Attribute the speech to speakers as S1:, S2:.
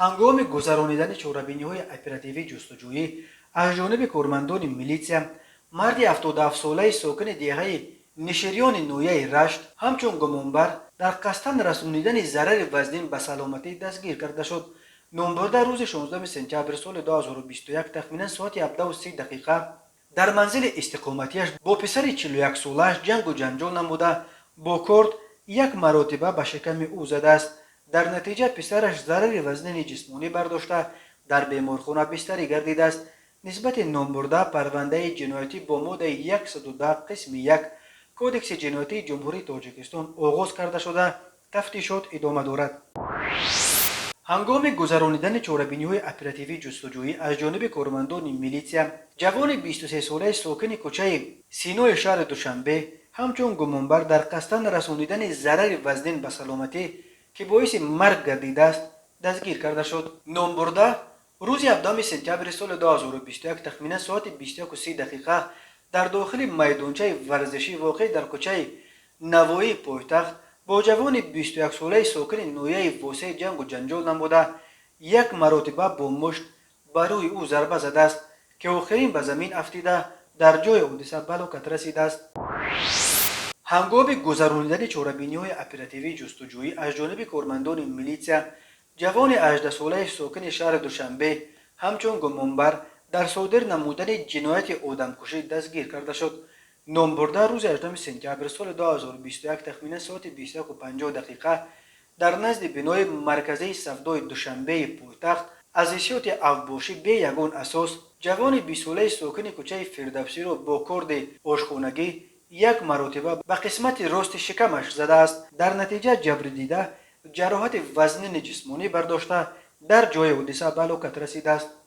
S1: Ҳангоми гузаронидани чорабиниҳои оперативӣ ҷустуҷӯӣ аз ҷониби кормандони милитсия, марди 77-солаи сокини деҳаи Нишириёни ноҳияи Рашт ҳамчун гумонбар дар қасдан расонидани зарари вазнин ба саломатӣ дастгир карда шуд. Номбурда рӯзи 16 сентябри соли 2021 тахминан соати 17:30 дақиқа дар манзили истиқоматиаш бо писари 41-солааш ҷангу ҷанҷол намуда, бо корд як маротиба ба шиками ӯ задааст. Дар натиҷа писараш зарари вазнини ҷисмонӣ бардошта, дар беморхона бистарӣ гардидааст. Нисбати номбурда парвандаи ҷиноятӣ бо моддаи 110 қисми 1 Кодекси ҷиноятии Ҷумҳурии Тоҷикистон оғоз карда шуда, тафтишот идома дорад. Ҳангоми гузаронидани чорабиниҳои оперативӣ ҷустуҷӯӣ аз ҷониби кормандони милитсия, ҷавони 23-солаи сокини кӯчаи Синои шаҳри Душанбе ҳамчун гумонбар дар қасдан расонидани зарари вазнин ба саломатӣ, ки боиси марг гардидааст, дастгир карда шуд. Номбурда рӯзи 17 сентябри соли 2021 тахминан соати 21:30 дақиқа дар дохили майдончаи варзишӣ, воқеъ дар кӯчаи Навоии пойтахт, бо ҷавони 21-солаи сокини ноҳияи Восеъ ҷангу ҷанҷол намуда, як маротиба бо мушт ба рӯи ӯ зарба задааст, ки охирин ба замин афтида, дар ҷои ҳодиса ба ҳалокат расидааст. Ҳангоми гузаронидани чорабиниҳои оперативӣ ҷустуҷӯӣ аз ҷониби кормандони милитсия, ҷавони 18-солаи сокини шаҳри Душанбе ҳамчун гумонбар дар содир намудани ҷинояти одамкушӣ дастгир карда шуд. Номбурда рӯзи 18 сентябри соли 2021 тахминан соати 21:50 дақиқа дар назди бинои марказии савдои Душанбеи пойтахт аз ҳиссиёти авбошӣ бе ягон асос ҷавони 20-солаи сокини кӯчаи Фирдавсиро бо корди ошхонагӣ як маротиба ба қисмати рости шикамаш задааст. Дар натиҷа ҷабрдида ҷароҳати вазнини ҷисмонӣ бардошта, дар ҷои ҳодиса ба ҳалокат расидааст.